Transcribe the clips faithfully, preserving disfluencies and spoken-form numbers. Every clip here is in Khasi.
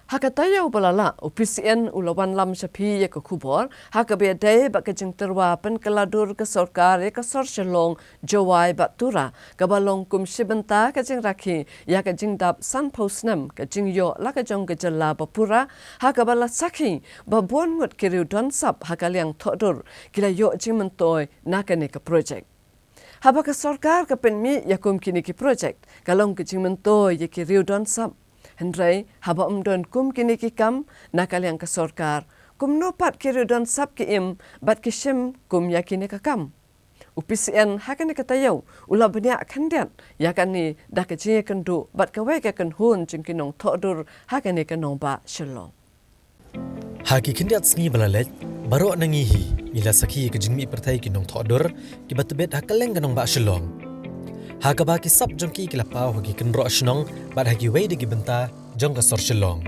Ha ka taïew ba la lah, u P C N u la wanlam sha phi ïa ka khubor ha kaba ïadei bad ka jingtyrwa pynkylla dur ka sorkar ïa ka sor Shillong, Jowai bad Tura, kaba long kum shi bynta ka jingrakhe ïa ka jingdap sanphew snem ka jingïoh la ka jong ka jylla ba pura, ha kaba la sakhi ba bun ngut ki riew don sap ha ka liang thohdur ki la ïoh jingmyntoi na kane ka projek. Haba ka sorkar ka pynmih ïa kum kine ki projek, ka long ka jingmyntoi ïa ki riew don sap. Hynrei haba ym don kum kine ki kam na ka liang ka sorkar, kumno pat ki riew don sap ki im bad ki shim kum ïa kine ka kam? U P C N ha kane ka taïew u la bniah khyndiat ïa kane da ka jingïakynduh bad kawei ka kynhun jong ki nongthohdur ha kane ka nongbah Shillong. Ha ki khyndiat sngi ba la leit, baroh na ngi hi ngi la sakhi ïa ka jingmih pyrthei ki nongthohdur kiba tbit ha kylleng ka nongbah Shillong, ha kaba ki sap jong ki ki la paw ha ki kynroh shnong bad ha kiwei de ki bynta jong ka sor Shillong.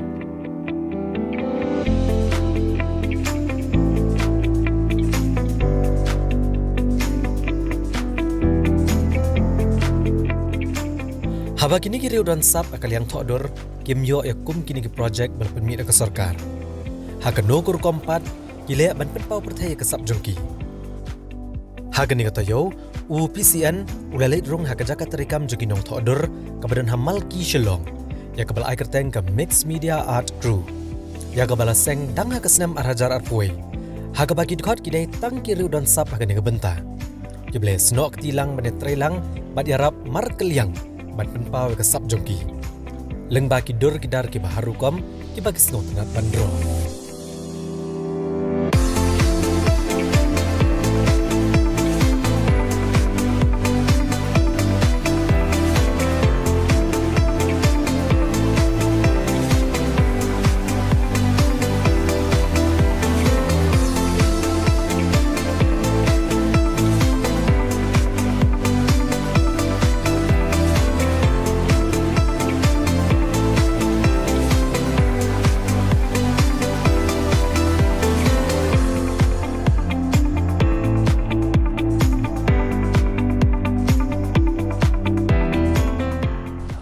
Haba kine ki riew don sap ha ka liang thohdur kim ïoh ïa kum kine ki projek ba la pynmih da ka sorkar, ha kano ka rukom pat ki leh ban pynpaw pyrthei ïa ka sap jong ki? Ha kane ka taïew, u P C N u la leit rung ha ka jaka treikam jong ki nongthohdur kaba don ha Malki Shillong, ïa kaba la ai kyrteng ka Mixed Media Art Crew, ïa kaba la seng dang ha ka snem ar hajar arphew, ha kaba ki dkhot ki dei tang ki riew don sap ha kane ka bynta, kiba la snoh kti lang ban ïatrei lang bad ïarap markylliang ban pynpaw ïa ka sap jong ki lyngba ki dur ki dar kiba har rukom kiba ki sngewtynnat ban droh.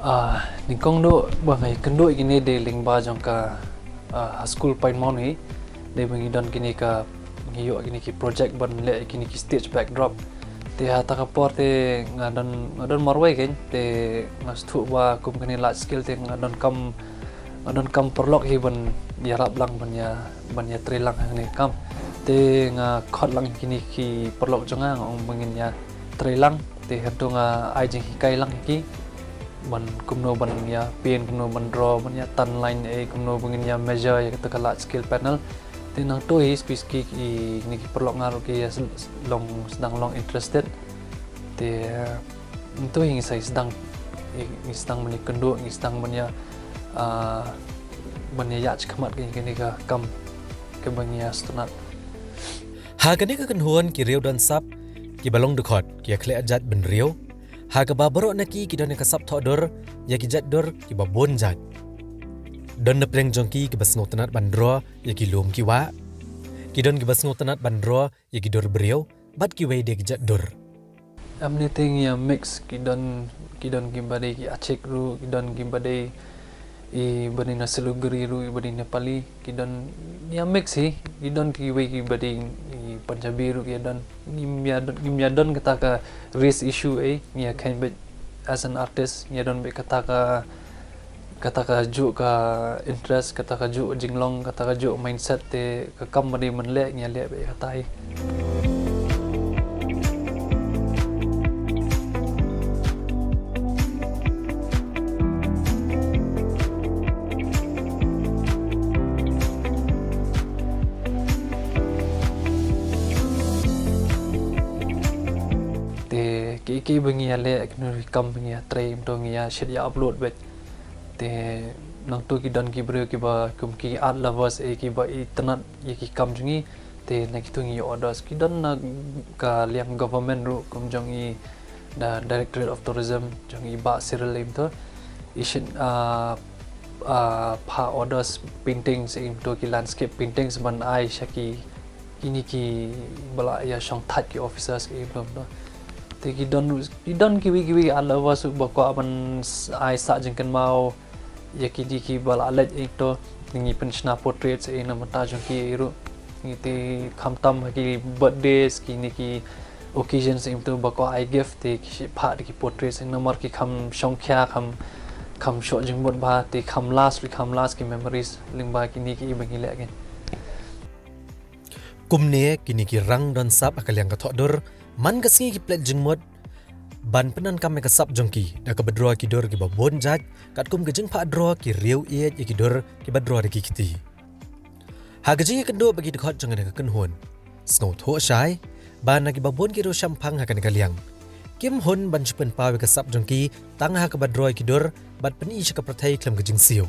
Ah, nyngkong duh ba nga ïakynduh ïa kine dei lyngba jong ka, ah, ha skul Pine Mount hi, dei ba ngi don kine ka, ngi ïoh kine ki project ban leh kine ki stage backdrop. Te ha ta ka por te nga don, nga don marwei kein, te nga sngewthuh ba kum kane large scale te nga donkam, nga donkam paralok hi ban ïarap lang ban ïa, ban ïatrei lang ha kane ka kam. Te nga khot lang kine ki paralok jong nga, nga ong ba ngin ïatrei lang. Te hynrei nga ai jinghikai lang ïa ki ban kumno ban ïa paint, kumno ban draw, ban ïa tan line, eh, kumno ban ïa measure ïa kata ka large scale panel. Te nangto hi shisha ki, ki, kine ki paralok nga ruh ki ïa s-, s-, long sdang long interested. Te, eh, nangto hi ngi sa sdang, ngi sdang ban ïakynduh, ngi sdang ban ïa, ah, ban ïa ïaid shakhmat ïa kane ka kam kaba ngi ïa sngewtynnat. Ha kane ka kynhun ki riew don sap kiba long dkhot ki ïa khleh jait bynriew, ha kaba baroh na ki ki don ïa ka sap thohdur ïa ki jait dur kiba bun jait. Don na pdeng jong ki kiba sngewtynnat ban droh ïa ki lum ki wah, ki don kiba sngewtynnat ban droh ïa ki dur briew bad kiwei de ki jait dur. Em, ngi te ngi ïa mix, ki don, ki don kiba dei ki Achik ruh, ki don kiba dei i ba dei na Siliguri ruh, i ba dei Nepali, ki don, ngi ïa mix hi, ki don kiwei kiba dei i Punjabi ruh, ki don, ngim ïa don, ngim ïa don kata ka race issue, eh, ngi ïa kheiñ beit as an artist, ngi ïa don beit kata ka, kata ka juh ka interest, kata ka juh jinglong, kata ka juh mindset te ka kam ba dei ban leh ngi ïa leh beit kata hi. Te ki, ki ba ngi ïa leh, kino ki kam ba ngi ïa trei, mynta ngi ïa shit ïa upload beit. Te nangtu ki don ki briew kiba kum ki art lovers, eh, kiba itynnad ïa ki kam jong ngi. Te na kitu ngi ïoh orders, ki don na ka liang government ruh kum jong i da Directorate of Tourism jong i Bah Cyril im tu. I shin, ah, ah, pha orders paintings im tu, ki landscape paintings ban ai sha ki, kini kiba la ïa shong thait ki officers ki im tu. Te ki don, ki don kiwei kiwei art lovers ba kwah ban s-, ai sah jingkynmaw ïa kini kiba la leit im tu. Ngi pynshna portraits ïa na mynta jong ki ruh. Ngi te khamtam ha ki birthdays, kine ki occasions ïa to ba ko ai gift te ki shim pat ki portraits ïa namar ki kham shongkhia, kham, kham shoh jingmut bha, te kham last, ki kham last ki memories lyngba kine ki ba ngi leh ki. Kumne kine ki rang don sap ha ka liang ka thoh dur, man ka sngi ki plet jingmut ban pyndonkam ïa ka sap jong ki da kaba draw ki dur kiba bun jait, katkum ka jingphah draw ki riew ïeit ïa ki dur kiba draw da ki kti. Ha ka jingïakynduh bad ki dkhot jong kane ka kynhun, sngewthuh shai ba na kiba bun ki riew shemphang ha kane ka liang kim hun ban shu pynpaw ïa ka sap jong ki tang ha kaba draw ïa ki dur bad pyni sha ka pyrthei khlem ka jingsiew.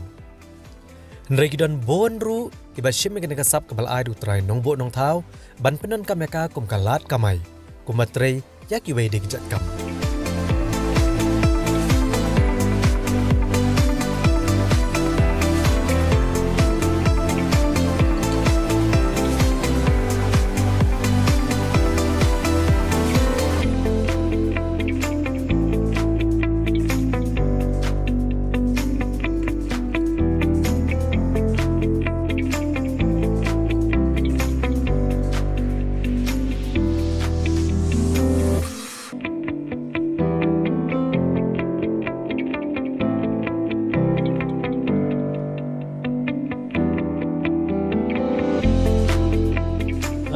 Hynrei ki don bun ruh kiba shim ïa kane ka sap kaba la ai da u Trai Nongbuh Nongthaw ban pyndonkam ïa ka kum ka lad kamai, kumba trei ïa kiwei de ki jait kam.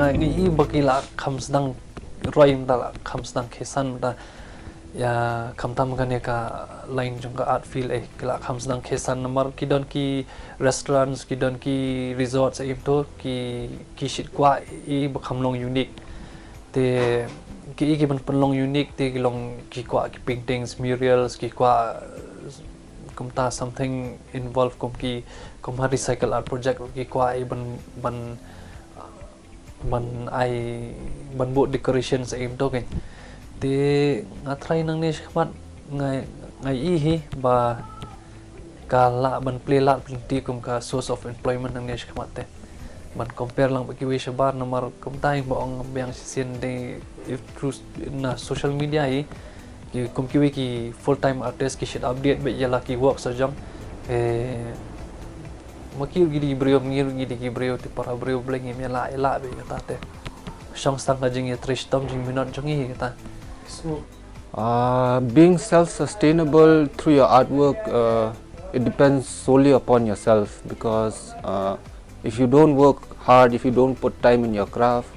Nga ngi i ba ki la kham sdang roi mynta, la kham sdang khesan mynta. Ïa khamtam kane ka line jong ka art field, eh, ki la kham sdang khesan namar ki don ki restaurants, ki don ki resorts, eh, im to ki, ki shit kwah i ba kham long unique. Te ki i ki ban pynlong unique te ki long ki kwah ki paintings, murals, ki kwah kumta something involved kum ki, kum ha recycle art project ki kwah i ban, ban, ban ai, ban buh decorations, eh, im to ki. Te nga try nangne shakhmat nga, nga i hi ba ka lah ban plie lad lynti kum ka source of employment nangne shakhmat te. Ban compare lang bad kiwei shabar namar kumta ïa ba ong biang shisien de, if through na social media hi, ki kum kiwei ki full time artist ki shait update bad ïa la ki work sa jong. Eh, ma ki ruh ki dei ki briew, ngi ruh ngi dei ki briew, te para briew Blei ngim ïa lah, ïa lah bad ïa kata te. Shong sdang ka jingïatrei shitom jingminot jong ngi ïa kata. So, Uh, being self-sustainable through your artwork, uh, it depends solely upon yourself, because, uh, if you don't work hard, if you don't put time in your craft,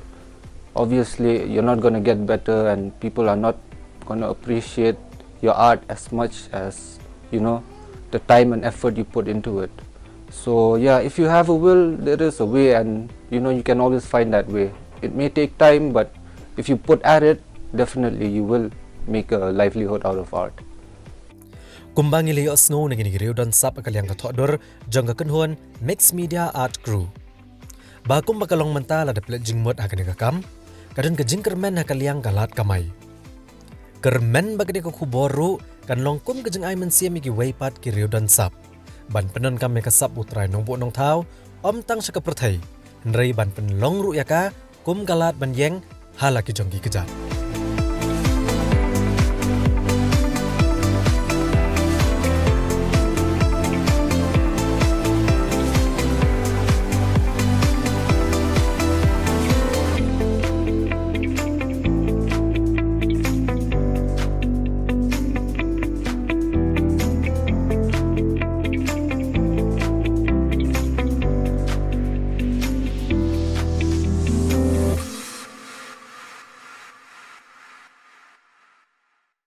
obviously you're not gonna get better, and people are not gonna appreciate your art as much as, you know, the time and effort you put into it. So yeah, if you have a will, there is a way, and, you know, you can always find that way. It may take time, but if you put at it, definitely you will make a livelihood out of art. Kumba ngi la ïohsngew na kine ki riew don sap ha ka liang ka thoh dur jong ka kynhun Mixed Media Art Crew, ba kumba ka long mynta lada plet jingmut ha kane ka kam, ka don ka jingkyrmen ha ka liang ka lad kamai. Kyrmen ba kane ka khubor ruh kan long kum ka jingai mynsiem ïa kiwei pat ki riew don sap ban pyndonkam ïa ka sap u Trai Nongbuh Nongthaw, ym tang sha ka pyrthei, hynrei ban pynlong ruh ïa ka kum ka lad ban ïeng ha la ki jong ki kjat.